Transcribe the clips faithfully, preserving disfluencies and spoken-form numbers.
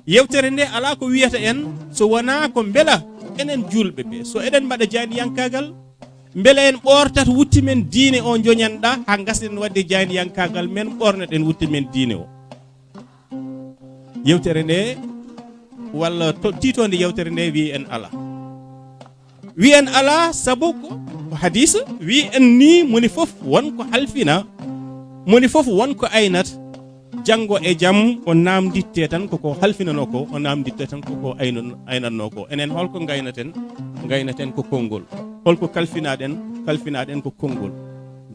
Yewtere nde alaa ko wiyata en so wonaa ko mbela enen juulɓe ɓe, so eɗen mbaɗa jaaniyankaagal, mbela en ɓoortat wutte men diine o, njoñanɗa haa ngasɗen waɗde jaaniyankaagal men, ɓoornoɗen wutte men diine o. Yewtere nde, walla to, tiitoonde yewtere nde wiyi en alaa. Wiyi en alaa, sabu ko, ko hadiisa, wiyi en ni moni fof won ko halfina, moni fof won ko aynata. Janngo e jam o naamnditte tan ko ko halfinanoo ko, o naamnditte tan ko ko aynan-, aynatnoo ko. Enen holko ngaynaten? Ngaynaten ko konngol. Holko kalfinaɗen? Kalfinaɗen ko konngol.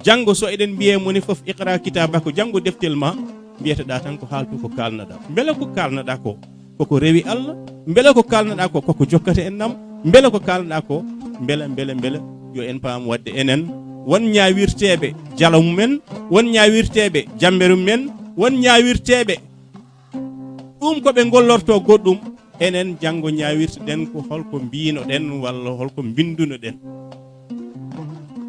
Janngo so eɗen mbiye moni fof iqra kitabaka, janngo deftel ma, mbiyeteɗa tan ko haaltu ko kaalnaɗa. Mbela ko kaalnaɗa ko koko rewi Allah? Mbela ko kaalnaɗa ko koko jokkata en nam? Mbela ko kaalnaɗa ko, mbela, mbela, mbela, yo en paam wadde enen won ñaawirteeɓe jalo mumen, won ñaawirteeɓe jammeru mumen, won ñaawirteeɓe ɗum ko ɓe ngollorto goɗɗum, enen janngo ñaawirteɗen ko holko mbinoɗen walla holko mbindunoɗen.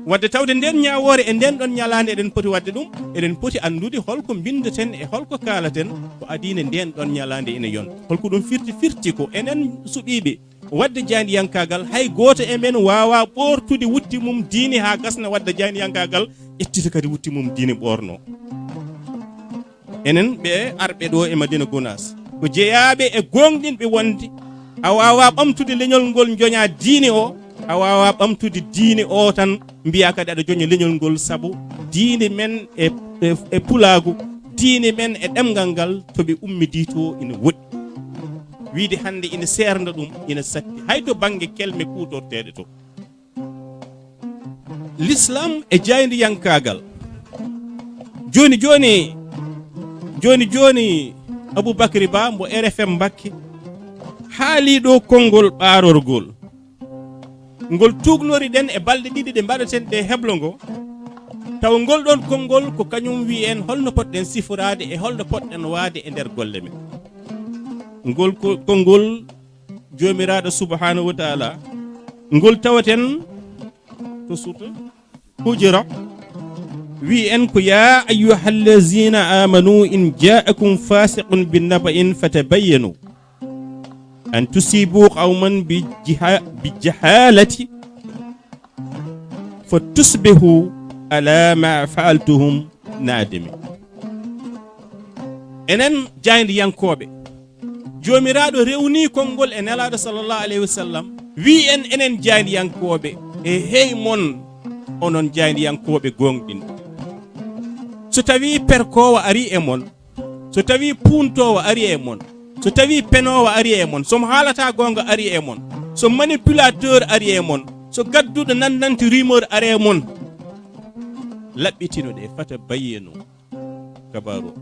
Wadde tawde nden ñaawoore e nden ɗon ñalaande eɗen poti wadde ɗum, eɗen poti anndude holko mbindoten e holko kaalaten, ko adii nde nden ɗon ñalaande ina yonta. Holko ɗum firti? Firti ko enen suɓiiɓe wadde jaaniyankaagal, hay gooto e men waawaa ɓoortude wutte mum diine haa gasna wadda jaaniyankaagal, ƴettita kadi wutte mum diine ɓoorno. Enen ɓe arɓe ɗo e Madina Gunaas, ko jeyaaɓe e gooŋɗinɓe wonde a waawaa ɓamtude leñol ngol njoñaa diine o, a waawaa ɓamtude diine o tan mbiyaa kadi aɗa joña leñol ngol, sabu diine men e, e, e pulaagu, diine men e ɗemngal ngal, to ɓe ummidii to ina woɗɗi. Wiide hannde ina seernda ɗum, ina satti, hay to bannge kelme kuutorteeɗe to. L'islam e jaayndiyankaagal. Jooni jooni, jooni jooni, Aboubacry Ba mbo R F M Mbakke haalii ɗo konngol ɓaarorgol. Ngol tuugnori ɗen e balɗe ɗiɗi ɗe mbaɗaten ɗe heblo ngo. Tawa ngol ɗon konngol ko kañum wi'i en holno potɗen siforaade e holno potɗen waade e nder golle men. Ngol ko, konngol Joomiraaɗo subhaanahu wa taala, ngol tawaten to suuratu Hujura, wi'i en ko, "Ya ayyuhallazina amanu in ja'akum fasiqun binaba'in fatabayyanu an tusibu qawman bi jiha-, bi jahalati fa tusbihu ala ma fa'altuhum nadimi." Enen jaayndiyankooɓe, Joomiraaɗo rewnii konngol e Nelaaɗo sallallahu alayhi wa sallam, wi'i en, enen jaayndiyankooɓe, e hey mon, onon jaayndiyankooɓe gooŋɗinɓe. So tawii perkoowo arii e mon, so tawii puuntoowo arii e mon, so tawii penoowo arii e mon, so mo haalataa goonga arii e mon, so manipulateur arii e mon, so gadduɗo nannanti rumeur arii e mon, laɓɓitinoɗee, fata bayyenu. Kabaaru o,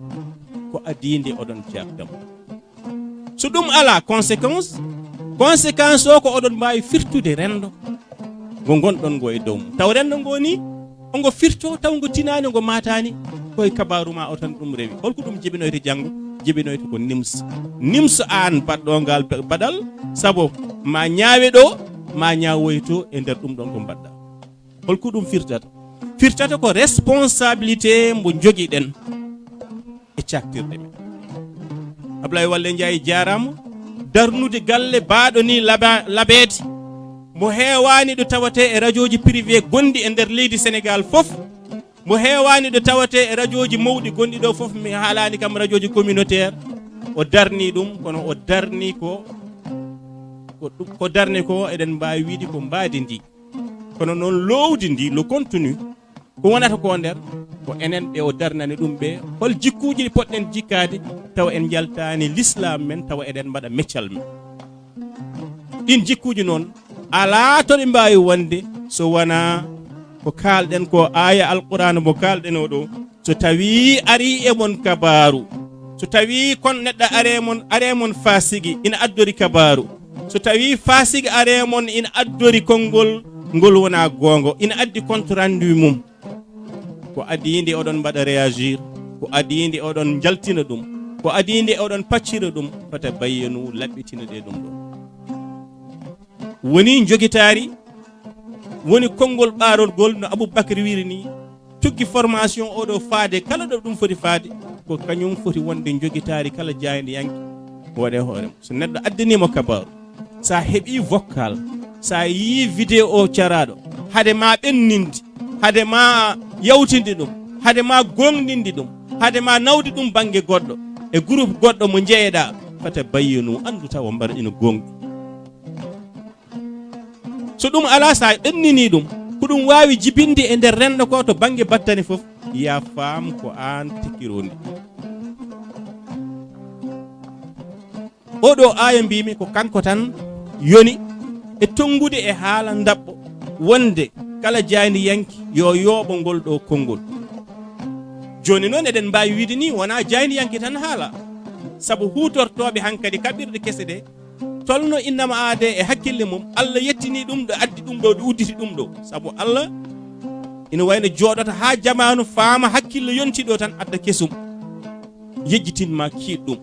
ko adii nde oɗon jaabtam. So ɗum alaa conséquence, conséquence o ko oɗon mbaawi firtude renndo ngo ngonɗon ngo e dow mum. Taw renndo ngo ni, ongo firto, taw ngo tinaani, ngo maataani, ko e kabaaru ma o tan ɗum rewi. Holko ɗum jibinoyta janngo? Jibinoyta ko nims. Nims aan baɗɗo ngal ba-, baɗal, sabu ma ñaawe ɗo, ma ñaawoy to e nder ɗum ɗon ko mbaɗɗa. Holko ɗum firtata? Firtata ko responsabilité mbo njogiɗen e caktirɗe men. Ablaye Walle Ndiaye jaaraama, darnude galle baaɗo ni laba-, labeede. Mo heewaani ɗo tawatee e rajooji privé gonɗi e nder leydi Sénégal fof. Mo heewaani ɗo tawatee e rajooji mawɗi gonɗi ɗo fof, mi haalaani kam rajooji communautaire. O darni ɗum, kono o darni ko, ko ɗum, ko darni ko, eɗen mbaawi wiide ko mbaadi ndi. Kono noon, loowdi ndi, le contenu, ko wonata ko nder, ko enen ɓe o darnani ɗum ɓe, hol jikkuuji ɗi potɗen jikkaade, tawa en njaltaani l'islam men, tawa eɗen mbaɗa meccal men. Ɗin jikkuuji noon, alaa to ɗi mbaawi wonde so wonaa ko kaalɗen ko, aaya Alqur'aana mo kaalɗen o ɗo, so tawii arii e mon kabaaru, so tawii kon neɗɗo aree mon, aree mon faasigi ina addori kabaaru, so tawii faasigi aree mon ina addori konngol ngol wonaa goongo, ina addi compte rendu mum, ko adii nde oɗon mbaɗa réagir, ko adii nde oɗon njaltina ɗum, ko adii nde oɗon paccira ɗum, fata bayyanu, laɓɓitinoɗee ɗum ɗon. Woni njogitaari, woni konngol ɓaarorgol no Aboubacry wiri ni, tuggi formation oɗo faade kala ɗo ɗum foti faade, ko kañum foti wonde njogitaari kala jaayndiyanke. Waɗe hoore mum. So neɗɗo addaniima kabaaru, so a heɓii vocal, so a yii vidéo caraaɗo, hade ma ɓenninde, hade ma yawtinde ɗum, hade ma goongɗinde ɗum, hade ma nawde ɗum bannge goɗɗo, e groupe goɗɗo mo njeyeɗaa, fata bayyinu, anndu tawa mbaɗa ina goongɗi. So ɗum alaa, so a ɓenninii ɗum, ko ɗum waawi jibinde e nder renndo ko to bannge battane fof, ya faam ko aan tikkirondi. Oɗo aaya mbimi ko kanko tan yoni e tonngude e haala ndaɓɓo wonde kala jaayndiyanke yo yooɓo ngol ɗo konngol. Jooni noon eɗen mbaawi wiide ni wonaa jaayndiyanke tan haala, sabu huutortooɓe hankadi kaɓirɗe kese ɗe, tolno innama aade e hakkille mum, Allah yettini ɗum ɗo, addi ɗum ɗo, ɗo udditi ɗum ɗo. Sabu Allah ina wayno jooɗoto haa jamaanu faama hakkille yonti ɗo tan adda kesum, yejjitin ma kiiɗ ɗum.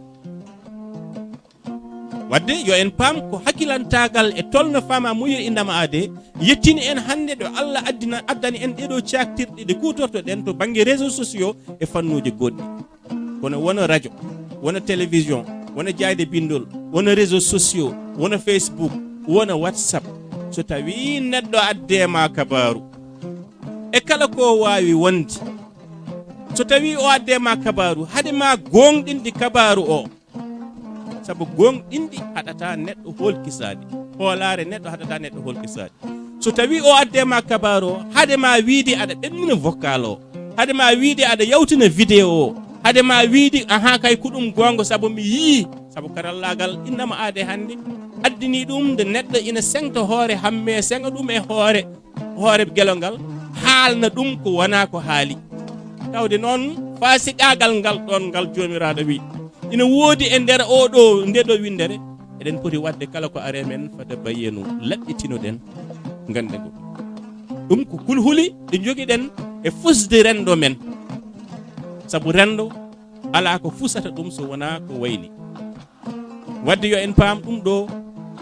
Wadde yo en paam ko hakkilantaagal e tolno faama muyo innama aade yettini en hannde ɗo Allah addina, addani en ɗeɗo caaktirɗe ɗe kuutortoɗen to bannge réseaux sociaux e fannuuji goɗɗi. Kono wona radio, wona télévision, wona jaayde binndol, wona réseaux sociaux, wona Facebook, wona WhatsApp. So tawii neɗɗo addee ma kabaaru, e kala ko waawi wonde, so tawii o addee ma kabaaru, hade ma goongɗinde kabaaru o, sabu goongɗinɗi haɗata neɗɗo hoolkisaade, hoolaare neɗɗo haɗata neɗɗo hoolkisaade. So tawii o addee ma kabaaru o, hade ma wiide aɗa ɓennina vocal o, hade ma wiide aɗa yawtina vidéo o, hade ma wiide ahaa kay ko ɗum goonga sabu mi yii, sabu karallaagal innama aade hannde addini ɗum nde neɗɗo ina seŋta hoore hammee seŋa ɗum e hoore, hoore gelo ngal, haalna ɗum ko wonaa ko haali. Tawde noon faasiqaagal ngal ɗoon ngal Joomiraaɗo wi ina woodi e nder oo ɗoo, nde ɗo winndere, eɗen poti waɗde kala ko are men fata bayyenu, laɓɓitinoɗen ngannde ngu. Ɗum ko kulhuli ɗi njogiɗen e fusde renndo men. Sabu renndo alaa ko fusata ɗum so wonaa ko wayni. Wadde yo en paam ɗum ɗo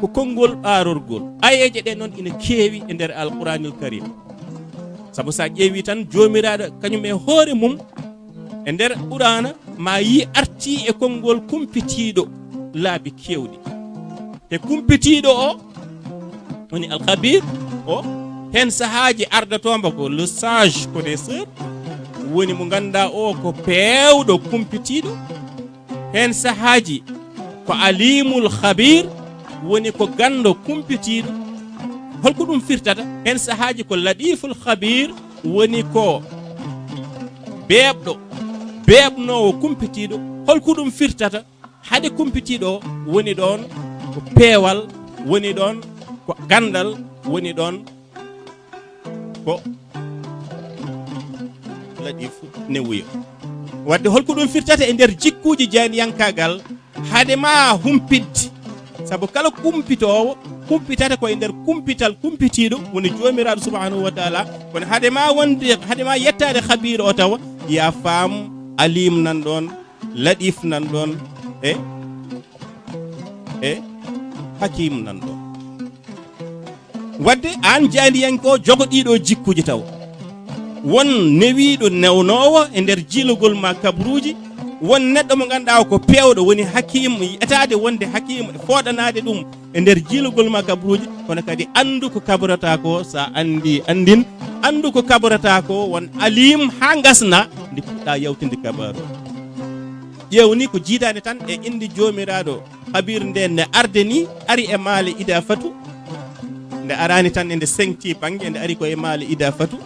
ko konngol ɓaarorgol. Ayeeje ɗe noon ina keewi e nder Alquranil Karim. Sabu so a ƴeewi tan Joomiraaɗo kañum e hoore mum e nder Qur'aana ma yi arti e konngol kumpitiiɗo laabi keewɗi. Te kumpitiiɗo o woni Alkhabir o, heen sahaaji ardatomba ko le sage connaisseur, woni mo ngannduɗaa o ko peewɗo kumpitiiɗo. Heen sahaaji ko Alimul Khabir, woni ko ganndo kumpitiiɗo. Holko ɗum firtata? Heen sahaaji ko Latiful Khabir, woni ko beeɓɗo, beeɓnoowo kumpitiiɗo. Holko ɗum firtata? Hade kumpitiiɗo o woni ɗoon ko peewal, woni ɗoon ko ganndal, woni ɗoon ko Latifu newuyo. Wadde holko ɗum firtata e nder jikkuuji jaayndiyankaagal? Hade ma humpitde, sabu kala kumpitoowo humpitata ko e nder kumpital kumpitiiɗo woni Joomiraaɗo subhanahu wa taala. Kono hade ma wonde, hade ma yettaade Khabiir o tawa, ya faam Alim nan ɗoon, Latif nan ɗoon, e, e Hakim nan ɗoon. Wadde aan jaayndiyanke o jogo ɗiɗo jikkuuji taw. Won newiiɗo newnoowo e nder jiilogol ma kabruuji, won neɗɗo mo ngannduɗaa o ko peewɗo, woni hakiim, etaade wonde hakiim, e fooɗanaade ɗum e nder jiilogol ma kabruuji, kono kadi anndu ko kabrata ko, so a anndi, anndin, anndu ko kabrata ko, won aliim haa ngasna, nde puɗɗa yawtinde kabaaru o. Ƴeew ni ko jiidaade tan e innde Joomiraaɗo Khabiir nde, nde arde ni, ari e maale Ida Fatu. Nde araani tan e nde seŋti bannge, nde ari ko e maale Ida Fatu.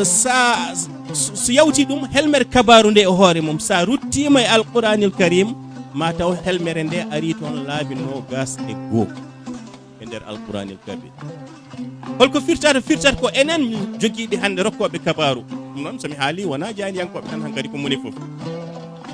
Sa, so, so yawti ɗum, helmere kabaaru nde e hoore mum, sa ruttiima e Alquraanil Kariim, ma taw helmere nde ari toon laabi noogaas e goo e nder Alquraanil Kariim. Holko firtata? Firtata ko enen jogiiɓe hannde rokkooɓe kabaaru. Ɗum noon, so mi haali, wonaa jaayndiyankooɓe tan, hankadi ko moni fof.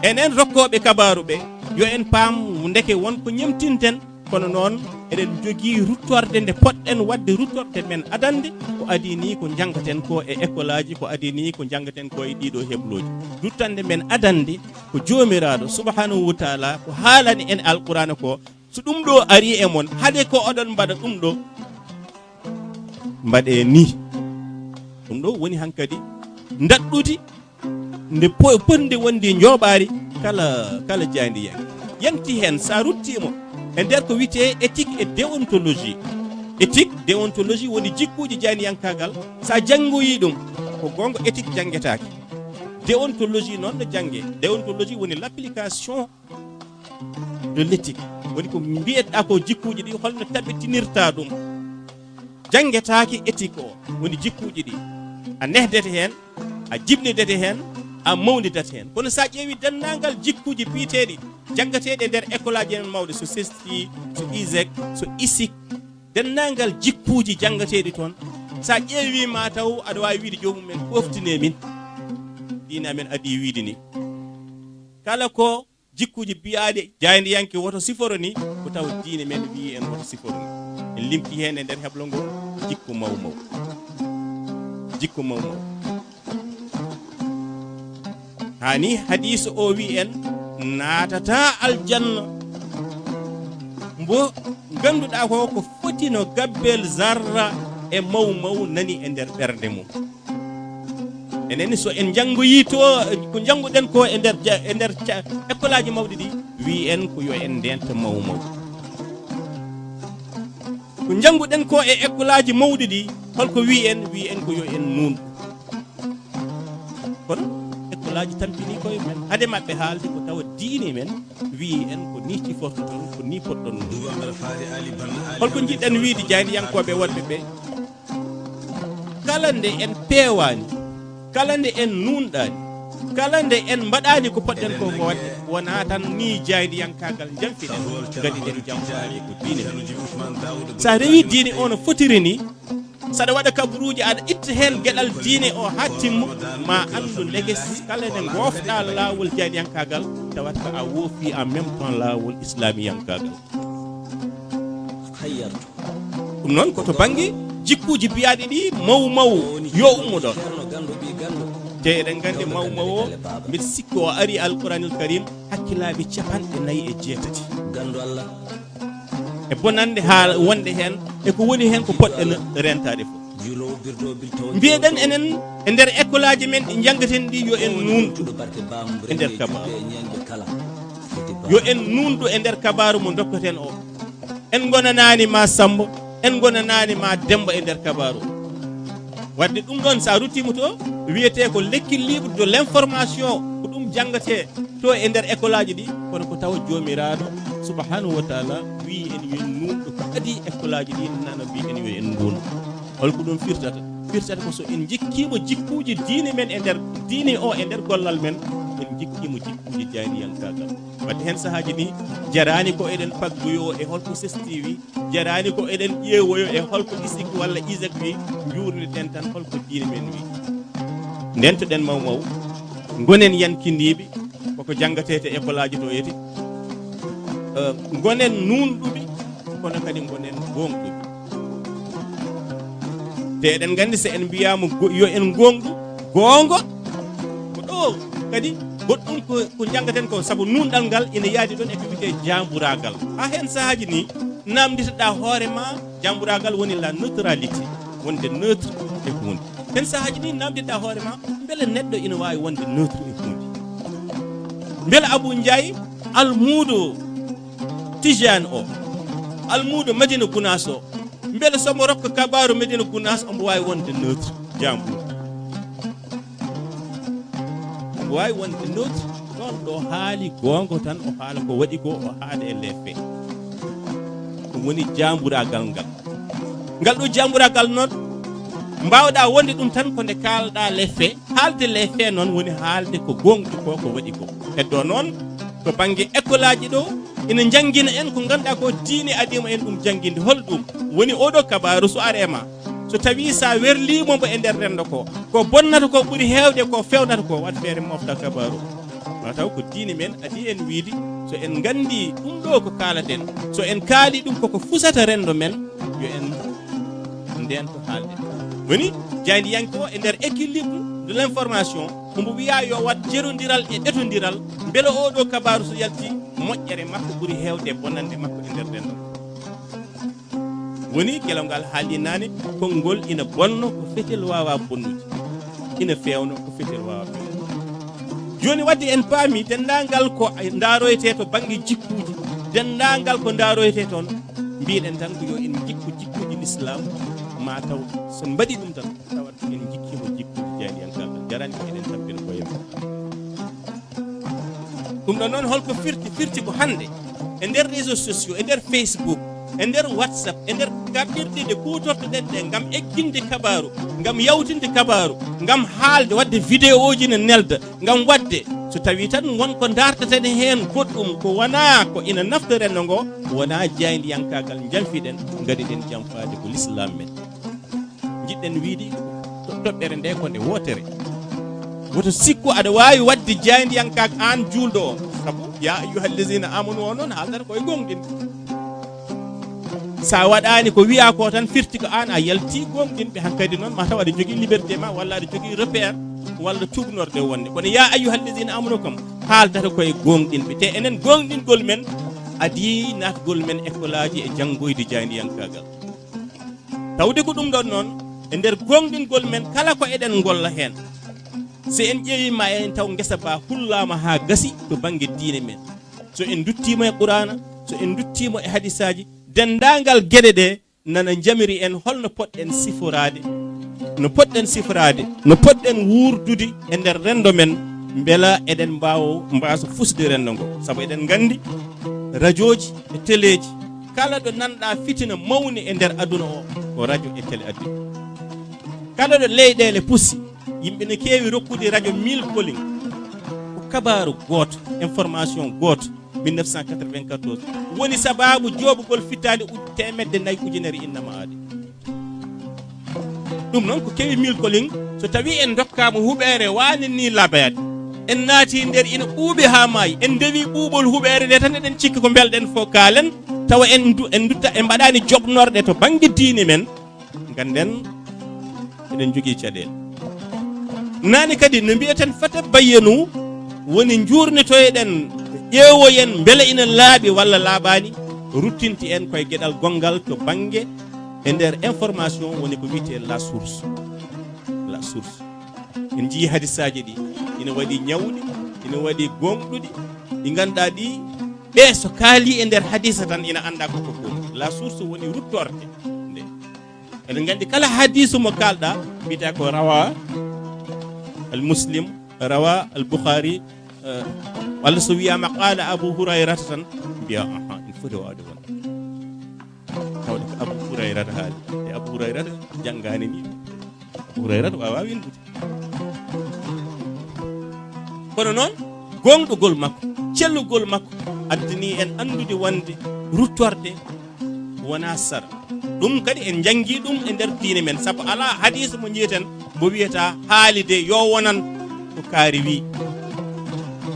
Enen rokkooɓe kabaaru ɓe, yo en paam ndeke won ko ñemtinten, kono noon eɗen njogii ruttorde nde potɗen waɗde, ruttorde men adannde, ko adii ni ko njanngaten ko e école aji, ko adii ni ko njanngaten ko e ɗiɗo heblooji. Ruttande men adannde ko Joomiraaɗo subhanahu wa taala ko haalani en Alquraana ko, so ɗum ɗo ari e mon, hade ko oɗon mbaɗa ɗum ɗo, mbaɗe ni. Ɗum ɗo woni hankadi ndaɗɗudi nde po-, potndi wondi njooɓaari kala, kala jaayndiyanke. Yanti heen, so a ruttiima e nder ko wiyetee éthique et déontologie. Éthique, déontologie woni jikkuuji jaayndiyankaagal. So a janngoyii ɗum, ko goonga éthique janngetaake. Déontologie noon no janngee. Déontologie woni l'application de l'éthique. Woni ko mbiyetɗaa ko jikkuuji ɗi, holno tabitinirta ɗum. Janngetaake éthique o, woni jikkuuji ɗi. A nehdete heen, a jibnidete heen, a mawnidete heen. Kono so a ƴeewi denndaangal jikkuuji biyeteeɗi, janngateeɗi e nder école aji men mawɗi, so CESTI, so ISEC, so ISIC, denndaangal jikkuuji janngateeɗi toon, so a ƴeewi ma taw aɗa waawi wiide joomum en, "Pooftine min, diine amen adii wiide ni." Kala ko jikkuuji biyaaɗi jaayndiyanke woto siforo ni, ko tawa diine men wiyi en woto siforo ni. En limti heen e nder heblo ngo, jikku maw maw. Jikku maw maw. Haa ni hadiis o wiyi en, naatata aljanna mbo ngannduɗaa ko, ko foti no gabbel zarra e maw maw nani e nder ɓernde mum. Enen so en njanngoyii to, ko njannguɗen ko e nder ja-, e nder ca-, école aji mawɗi ɗi, wiyi en ko yo en ndento maw maw. Ko njannguɗen ko e école aji mawɗi ɗi, holko wiyi en? Wiyi en ko yo en nuun. Kono école aji tampini koye men, hade maɓɓe haalde ko tawa diine men wiyi en ko ni cifortoɗon, ko ni poɗɗon. Holko njiɗɗen wiide jaayndiyankooɓe wonɓe ɓe? Kala nde en peewaani, kala nde en nuunɗaani, kala nde en mbaɗaani ko poɗɗen ko waɗde, wonaa tan ni jaayndiyankaagal njanfiɗen, ngaɗiɗen jamfaani ko diine men. So a rewii diine o no fotiri ni, saɗa waɗa kabaruuji, aɗa itta heen geɗal diine o haa timma, ma anndu ndeke kala nde ngoofɗaa laawol jaayndiyankaagal, tawata ko a woofii en même temps laawol islaamiyankaagal. Ɗum noon ko to bannge jikkuuji biyaaɗi ɗi maw maw yo ummo ɗoon. Te eɗen nganndi maw maw o, mbiɗa sikki o ari Alquranil Karim hakkilaaɓe capanɗe nayi e jeetati. E bonannde haa wonde heen, e ko woni heen ko poɗɗen rentaade fof. Mbiyeɗen enen e nder école aji men ɗi njanngaten ɗi, yo en nuunɗu e nder kabaaru. Yo en nuunɗu e nder kabaaru mo ndokketen o. En ngonanaani ma Sammba, en ngonanaani ma Demmba e nder kabaaru o. Wadde ɗum ɗoon, so a ruttiima to, wiyetee ko l'équilibre de l'information, ko ɗum janngatee to e nder école aji ɗi, kono ko tawa Joomiraaɗo subhanahu wa taala wiyi en yo en nuunɗu ko adii école aji ɗi, nana wiyi en yo en nduun. Holko ɗum firtata? Firtata ko so en njikkiima jikkuuji diine men e nder, diine o e nder gollal men, en njikkiima jikkuuji jaayndiyankaagal. Wadde heen sahaaji ni, jaraani ko eɗen paggoyoo e holko CESTI wi, jaraani ko eɗen ƴeewoyo e holko ISIC walla ISEC wi, njuurniten tan holko diine men wi. Ndentoɗen maw maw, ngonen yankindiiɓe, koko janngatee to école aji to yeti. Eh, ngonen nuunɗuɓe, kono kadi ngonen gooŋɗuɓe. Te eɗen nganndi so en mbiyaama go-, yo en gooŋɗu, goonga, ko ɗo kadi goɗɗum ko, ko njanngaten ko, sabu nuunɗal ngal ina yaadi ɗoon e ko wiyetee jaamburaagal. Haa heen sahaaji ni, naamnditoɗaa hoore ma, jaamburaagal woni la neutralité, wonde neutre e huunde. Heen sahaaji ni, naamnditoɗaa hoore ma, mbele neɗɗo ina waawi wonde neutre e huunde? Mbele Abou Ndiaye, almuudo Tijaan o, almuudo Madina Gunaas o, mbele so mo rokka kabaaru Madina Gunaas, omo waawi wonde neutre, jaambuur? Omo waawi wonde neutre? Ɗoon ɗo haali goonga tan, o haala ko waɗi ko, o haala e les faits. Ɗum woni jaamburaagal ngal. Ngal ɗo jaamburaagal noon, mbaawɗaa wonde ɗum tan ko nde kaalɗaa les faits. Haalde les faits noon woni haalde ko goonga ko, ko waɗi ko. Heddoo noon, to bannge école aji ɗo, ina njanngina en ko ngannduɗaa ko diine adii ma en ɗum jannginde. Hol ɗum woni oɗo kabaaru so aree ma? So tawii sa werliima mbo e nder renndo ko, ko bonnata ko ɓuri heewde ko feewnata ko, waɗ feere mofta kabaaru. Wata taw ko diine men adii en wiide, so en nganndi ɗum ɗo ko kaalaten, so en kaali ɗum koko fusata renndo men, yo en ndento haalde. Woni jaayndiyanke o e nder équilibre de l'information, omo wiya yo waɗ jerondiral e ɓetondiral, mbele oɗo kabaaru so yalti, moƴƴere makko ɓuri heewde bonannde makko e nder renndo. Woni, kelongal haali naane, konngol ina bonno ko fetel waawa bonnude, ina feewno ko fetel waawa feewde. Jooni wadde en paami denndaangal ko ndaaroytee to bannge jikkuuji, denndaangal ko ndaaroytee toon, mbiɗen tan ko yo en jikku jikkuuji l'islam, ma taw so en mbaɗi ɗum tan, tawat en jikkiima jikkuuji jaayndiyankaagal, jarani ko eɗen tampina koye men. Ɗum ɗo noon holko firti? Firti ko hannde e nder réseaux sociaux, e nder Facebook, e nder WhatsApp, e nder kaɓirɗe ɗe kuutortoɗen ɗe ngam egginde kabaaru, ngam yawtinde kabaaru, ngam haalde, waɗde vidéoji ne nelda, ngam waɗde so tawi tan won ko dartaten heen goɗɗum ko wonaa ko ina nafta renndo ngo, wonaa jaayndiyankaagal njanfiɗen, ngaɗiɗen janfaade ko l'islam men. Njiɗɗen wiide to-, toɓɓere nde ko nde wootere. Woto sikku aɗa waawi waɗde jaayndiyankaak aan juulɗo o. Sabu, ya ayyuhal lazina amanu o noon haaldata koye gooŋɗinɓe. Sa waɗaani ko wiyaa ko tan firti ko aan a yalti gooŋɗinɓe. Hankadi noon ma taw aɗa jogii liberté ma walla aɗa jogii repère walla tuugnorɗe wonde. Kono ya ayyuhal lazina amanu kam haaldata koye gooŋɗinɓe. Te enen gooŋɗingol men adii naatgol men école aji e janngoyde jaayndiyankaagal. Tawde ko ɗum ɗon noon, e nder gooŋɗingol men kala ko eɗen ngolla heen. So en ƴeewi ma en taw ngesa ba hullaama haa gasi to bannge diine men. So en nduttiima e Quraana, so en nduttiima e hadisaaji, denndaangal geɗe ɗe nana njamiri en holno poɗɗen siforaade, no poɗɗen siforaade, no poɗɗen wuurdude e nder renndo men, mbela eɗen mbaawa, mbaasa fusde renndo ngo. Sabu eɗen nganndi rajooji e teleeji, kala ɗo nanɗaa fitina mawni e nder aduna o, ko rajo e tele addi. Kala ɗo leyɗeele pusi, yimɓe ne keewi rokkude rajo mille koling. Ko kabaaru gooto, information gooto, mille neuf cent quatre-vingt-quatorze, woni sabaabu jooɓugol fittaande uj-, teemedde nayi ujunere innama aade. Ɗum noon ko kewi mille koling, so tawi en ndokkaama huɓeere waane ni laabaade. En naati nder ina ɓuuɓi haa maayi. En ndewi ɓuuɓol huɓeere nde tan eɗen cikki ko mbelɗen fof kaalen, tawa en ndu-, en ndutta, en mbaɗaani joɓnorɗe to bannge diine men. Ngannden eɗen njogii caɗeele. Naane kadi no mbiyaten fata bayyanu woni njuurnitoyɗen, ƴeewoyen mbele ina laaɓi walla laaɓaani, ruttinte en koye geɗal gonngal to bannge e nder information woni ko wiyetee la source. La source. En njiyii hadisaaji ɗi, ina waɗi ñawɗi, ina waɗi gooŋɗuɗi, ɗi ngannduɗaa ɗi, ɓe so kaali e nder hadisa tan ina annda ko ko ɗum. La source woni ruttorde nde. Eɗen nganndi kala hadiisu mo kaalɗa, mbiyata ko rawa al Muslim, rawa al Bukhari, eh, walla so wiyaama qaala Abu Hurayrata tan, mbiya, "Aha, ina foti waawde wonde." Tawde ko Abu Hurayrata haali. E Abu Hurayrata janngaani ni. Abu Hurayrata waawaa winndude. Kono noon, gooŋɗugol makko, cellugol makko, addani en anndude wonde ruttorde wonaa sara. Ɗum kadi en njanngi ɗum e nder diine men, sabu alaa hadiis mo njiyeten mo wiyata haali de yo wonan ko kaari wi.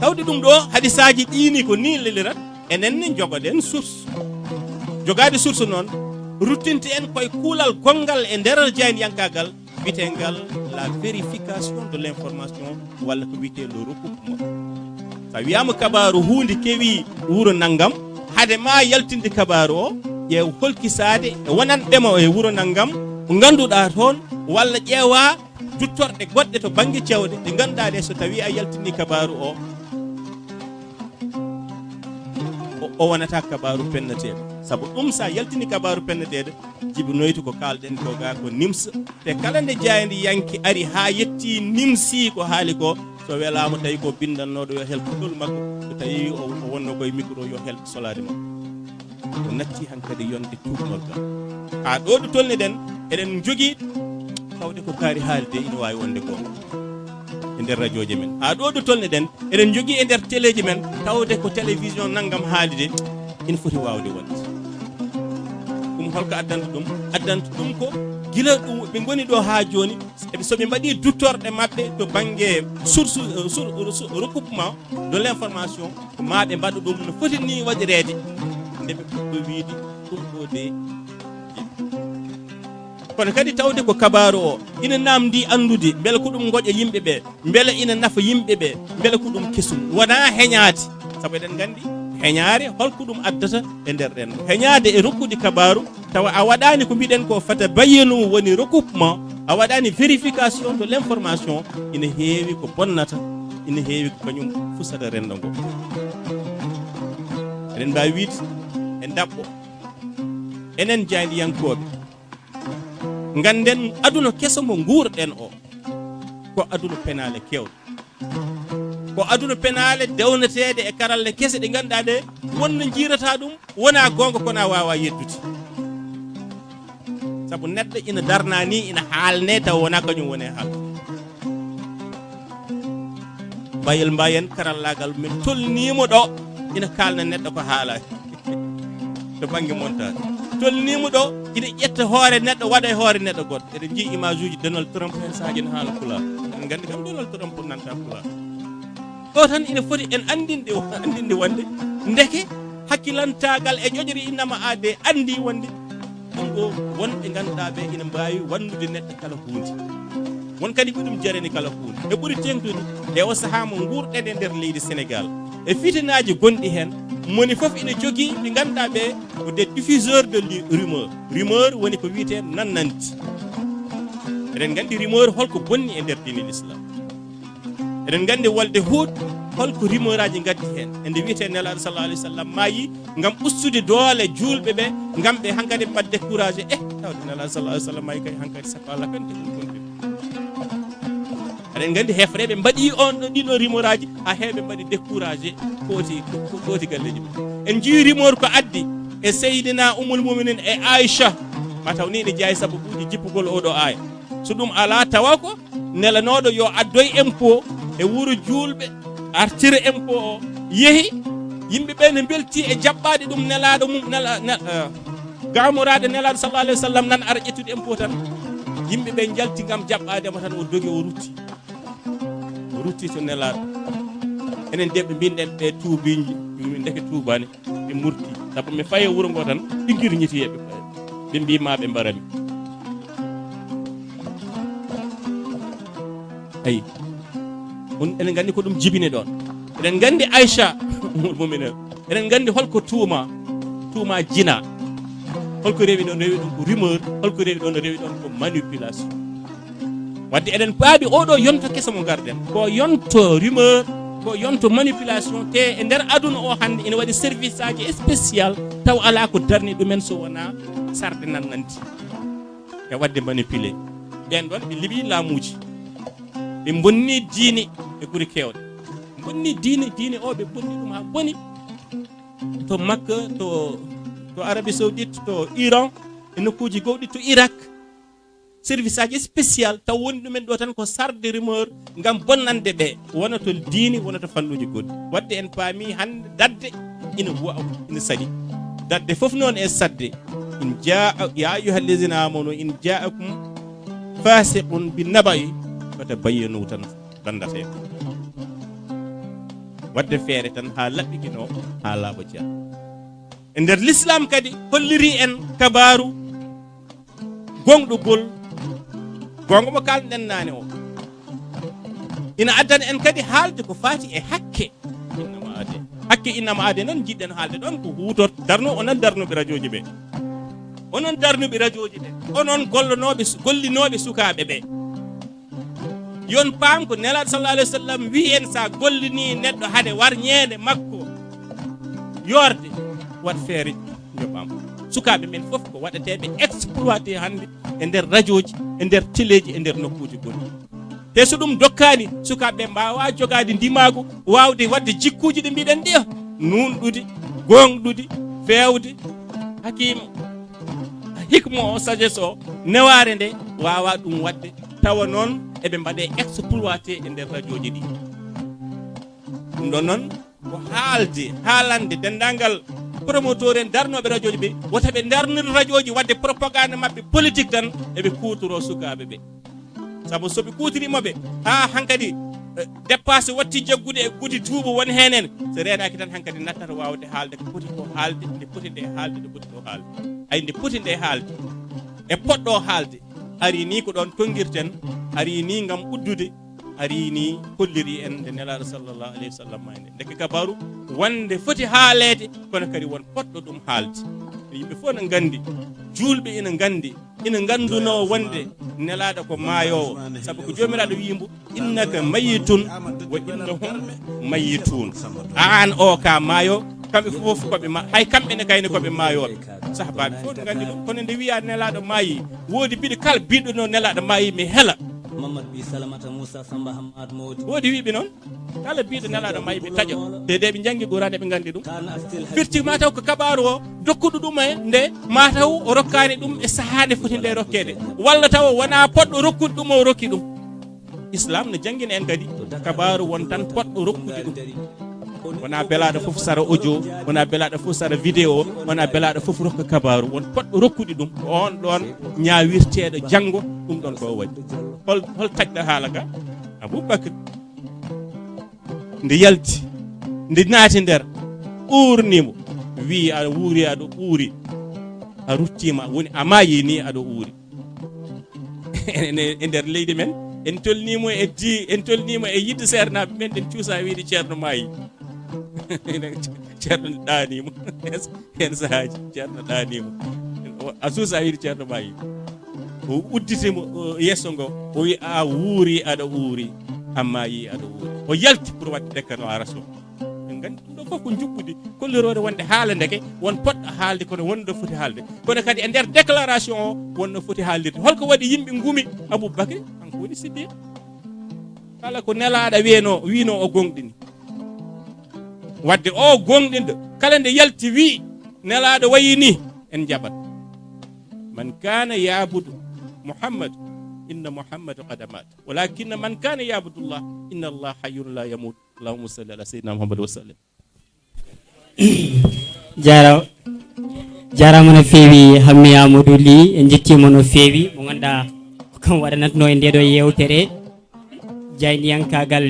Tawde ɗum ɗo hadisaaji ɗiini ko ni lelirat, enen ne njogoɗen source. Jogaade source noon, ruttinte en koye kuulal gonngal e nder jaayndiyankaagal, wiyeteengal la vérification de l'information, walla ko wiyetee le recoupement. So a wiyaama kabaaru huunde kewi wuro nanngam, hade ma yaltinde kabaaru o, ƴeew holkisaade e wonanɓe mo e wuro nanngam, ko ngannduɗaa toon, walla ƴeewa duttorɗe goɗɗe to bannge cewɗe, ɗe ngannduɗaa ɗe, so tawii a yaltinii kabaaru o, o, o wonata kabaaru pennateeɗo. Sabu ɗum, so a yaltinii kabaaru pennateeɗo, jibinoyta ko kaalɗen ko ga ko NIMS. Te kala nde jaayndiyanke ari haa yettii NIMSi ko haali ko, so welaama tawi ko binndannooɗo yo hel kutol makko, so tawi o, o wonno koye micro yo hel solaade makko. O natti hankadi yonde tuugnorgal. Haa ɗo ɗo tolniɗen, eɗen njogii tawde ko kaari haalde ina waawi wonde goonga e nder rajooje men. Haa ɗo ɗo tolniɗen, eɗen njogii e nder teleeji men tawde ko télévision nanngam haali de, ina foti waawde wonde. Ɗum holko addanta ɗum? Addanta ɗum ko gila ɗum ɓe ngoni ɗo haa jooni, eɓe, so ɓe mbaɗii duttorɗe maɓɓe to bannge source, euh, sour-, sour-, recoupement de l'information, ma ɓe mbaɗa ɗum no foti ni waɗireede, nde ɓe puɗɗo wiide ɗum ɗo de. Kono kadi tawde ko kabaaru o ina naamndi anndude mbele ko ɗum ngoƴa yimɓe ɓe, mbele ina nafa yimɓe ɓe, mbele ko ɗum kesum, wonaa heñaade. Sabu eɗen nganndi heñaare holko ɗum addata e nder renndo. Heñaade e rokkude kabaaru, tawa a waɗaani ko mbiɗen ko fata bayyanu woni recoupement, a waɗaani vérification de l'information, ina heewi ko bonnata. ina heewi ko kañum fusata renndo ngo. Eɗen mbaawi wiyde e ndaɓɓo, enen jaayndiyankooɓe, ngannden aduna keso mo nguurɗen o, ko aduna penaale keewɗe. Ko aduna penaale dewneteeɗe e karalle kese ɗe ngannduɗaa ɗe, won no njiirata ɗum, wona goonga, kono a waawaa yeddude. Sabu neɗɗo ina darna ni, ina haalne taw wona kañum woni e haalde. Mbayel mbayen karallaagal men tolniimo ɗo, ina kaalna neɗɗo ko haalaani. To bannge montaade, tolniimo ɗo, ina ƴetta hoore neɗɗo, waɗa e hoore neɗɗo goɗɗo. Eɗen njii image uji Donald Trump, heen saaji ene haala pulaar. En nganndi kam Donald Trump nanta pulaar. Ɗo tan ina foti en anndinde, anndinde wonde ndeke hakkilantaagal e ƴoƴre innama aade anndi wonde ɗum ɗo wonɓe ngannduɗaa ɓe ina mbaawi wallude neɗɗo kala huunde. Won kadi ko ɗum jarani kala huunde. E ɓuri teeŋtude e o sahaa mo nguurɗen e nder leydi Senegaal, e fitinaaji gonɗi heen, moni fof ina jogii ɓe ngannduɗaa ɓe ko des diffuseurs de lu-, rumeur. Rumeur woni ko wiyetee nannanti. Eɗen nganndi rumeur holko bonni e nder diine l'islam. Eɗen nganndi wolde Huud, holko rumeur aji ngaddi heen. E nde wiyetee Nelaaɗo sallallahu alayhi wa sallam maayi, ngam ustude doole juulɓe ɓe, ngam ɓe hankadi ɓe mbaɗa découragé. Eh, tawde Nelaaɗo sallallahu alayhi wa sallam maayi kay, hankadi saka Allah kan te ɗum gonɗin. Eɗen nganndi hefreeɓe mbaɗi on ɗo, ɗiɗo rumeur aji, haa heewɓe mbaɗi découragé, kooti, ko-, kooti galleeji mum. En njii rumeur ko addi e Seydina Ummul Muminin e Aïcha, ma taw ni ene jeyaa e sababuuji jippugol oo ɗo aaya. So ɗum alaa, tawa ko nelanooɗo yo addoy impôt e wuro juulɓe, artira impôt o, yehi, yimɓe ɓe ne mbelti e jaɓɓaade ɗum nelaaɗo mum, nela-, ne-, eh, gaamoraaɗo Nelaaɗo sallallahu alayhi wa sallam nan ara ƴettude impôt tan. Yimɓe ɓe njalti ngam jaɓɓaade mo tan, o dogi, o rutti. O rutti to Nelaaɗo. Enen de ɓe mbinɗen ɓe tuubi, min ndeke tuubaani. Ɓe murti. Sabu mi fayi e wuro ngo tan, ɓe ngirñiti e ɓe fayi. Ɓe mbii ma ɓe mbarami. Ayi. On, eɗen nganndi ko ɗum jibini ɗoon. Eɗen nganndi Aïcha, ummul muminin. Eɗen nganndi holko tuuma, tuuma jina. Holko rewi ɗoon, rewi ɗoon ko rumeur, holko rewi ɗoon, rewi ɗoon ko manipulation. Wadde eɗen paabi oɗo yonto keso mo ngarɗen, ko yonto rumeur, ko yonto manipulation, te e nder aduna o hannde ina waɗi service aji spécial, taw alaa ko darni ɗumen so wonaa sarde nannanti e waɗde manipulé. Ɓeen ɗoon ɓe liɓi laamuuji, ɓe bonni diine e gure keewɗe, bonni diine, diine o ɓe bonni ɗum haa boni. To Makka, to, to Arabie Saoudite, to Iran, e nokkuuji gowɗi, to Irak. Service aji spécial taw woni ɗumen ɗo tan ko sarde rumeur ngam bonnande ɓe, wona to diini, wona to fannuuji goɗɗi. Wadde en paami hannde dadde ina wa-, ina saɗi. Dadde fof noon e sadde. In jaa, ya ayyuha allazina amanu in jaakum fasiqun bi naba'i fatabayyanu tan dandatee. Wadde feere tan haa laɓɓikinoo, haa laaɓa jeya. E nder l'islam kadi holliri en kabaaru goongɗugol, goonga mo kaalɗen naane o. Ina addana en kadi haalde ko faati e hakke. Innama aade. Hakke innama aade noon njiɗɗen haalde ɗoon ko huutor-, darno, onon darnuɓe rajooji ɓe. Onon darnuɓe rajooji ɓe. Onon gollonooɓe su-, gollinooɓe sukaaɓe ɓe. Yon paam ko Nelaaɗo sallallahu alayhi wa sallam wiyi en, so a gollini neɗɗo hade war ñeende makko yoorde, wat feere njoɓaam. Sukaaɓe men fof ko waɗateeɓe exploité hannde e nder rajooji, e nder teleeji, e nder nokkuuji goɗɗi. Te so ɗum dokkaani, sukaaɓe ɓe mbaawaa jogaade ndimaagu, waawde waɗde jikkuuji ɗi mbiɗen ɗiya, nuunɗude, gooŋɗude, feewde, hakiima. Hikma o, sagesse o, newaare nde waawaa ɗum waɗde, tawa noon eɓe mbaɗe exploité e nder rajooji ɗi. Ɗum ɗon noon ko haalde, haalande denndaangal promoteur en darnooɓe rajooji ɓe, wota ɓe ndarnir rajooji waɗde propagande maɓɓe politique tan, eɓe kuutoroo sukaaɓe ɓe. Sabu so ɓe kuutirii mo ɓe, haa hankadi, eh, dépassé watti jaggude e gudi duuɓi won heen en, so reenaaki tan hankadi nattata waawde haalde ko poti ko haalde, nde poti nde haalde, nde poti ko haalde. Ay, nde poti nde haalde, e poɗɗo haalde, ari ni ko ɗoon tonngirten, ari ni ngam uddude, ari ni holliri en nde Nelaaɗo sallallahu alayhi wa sallam maayde. Ndeke kabaru wonde foti haaleede, kono kadi won poɗɗo ɗum haalde. Yimɓe fof ne nganndi, juulɓe ina nganndi, ina nganndunoo wonde Nelaaɗo ko maayoowo, sabu ko Joomiraaɗo wiyi mbo, "Innaka mayyitun wa innahum mayyitun." Aan o ka maayo, kamɓe fof ko ɓe ma-, hay kamɓe ne kayne ko ɓe maayooɓe. Sahabaaɓe fof no nganndi ɗum, kono nde wiyaa Nelaaɗo maayi, woodi biɗo kala biɗo no Nelaaɗo maayi mi hela. Mamadou Bi Salamata Moussa Samba Hamad Mody. Woodi wiiɓe noon, kala biɗo Nelaaɗo maayi ɓe taƴa. Te de ɓe njanngi Quraan ɓe nganndi ɗum. Firti ma taw ko kabaaru o dokkuɗo ɗum e nde ma taw o rokkaani ɗum e sahaa nde foti nde rokkeede. Walla taw wonaa poɗɗo rokkude ɗum o rokki ɗum. Islam no janngina en kadi kabaaru won tan poɗɗo rokkude ɗum. Wonaa belaaɗo fof sara audio, wonaa belaaɗo fof sara vidéo, wonaa belaaɗo fof rokka kabaaru. Won poɗɗo rokkude ɗum, ko on ɗoon ñaawirteeɗo janngo, ɗum ɗoon ko o waɗi. Hol, hol taƴɗo haala ka? Aboubacry. Nde yalti, nde naati nder, uurni mo, wii, "A wuuri, aɗo uuri, a ruttiima, woni a maayi ni aɗo uuri." Enen e nder leydi men, en tolniima e di-, en tolniima e yiɗde seernaaɓe men, en cuusa wiide ceerno maayi. Ceerno ɗaaniima. Heen sahaaji, ceerno ɗaaniima. O, a suusa wiide ceerno maayi. O udditi mo, o, yeeso ngo, o wi, "A wuuri, aɗa uuri, a maayi, aɗa uuri." O yalti pour waɗde déclaration. En nganndi ɗum ɗo fof ko njuɓɓudi, kolliroore wonde haala ndeke, won poɗɗo haalde, kono won ɗo foti haalde. Kono kadi e nder déclaration o, won no foti haaldirde. Holko waɗi yimɓe ngumi Aboubacry? Kanko woni Siddiq. Kala ko Nelaaɗo wiyno, wiyno o gonɗini. Wadde o gonɗinɗo, kala nde yalti wi Nelaaɗo wayi ni, en njaɓat. "Man kana yabudu Muhammad, inna Muhammad qad mat. Walakinna man kana yabudu Allah, inna Allah hayyun la yamut." Allahumma salli ala sayyidina Muhammad wa sallim. Jaara-, jaaraama no feewi, Hammi Amadou Ly, en njettiima no feewi, mo ngannduɗaa ko kam waɗanatnoo e ndeeɗo yeewtere, jaayndiyankaagal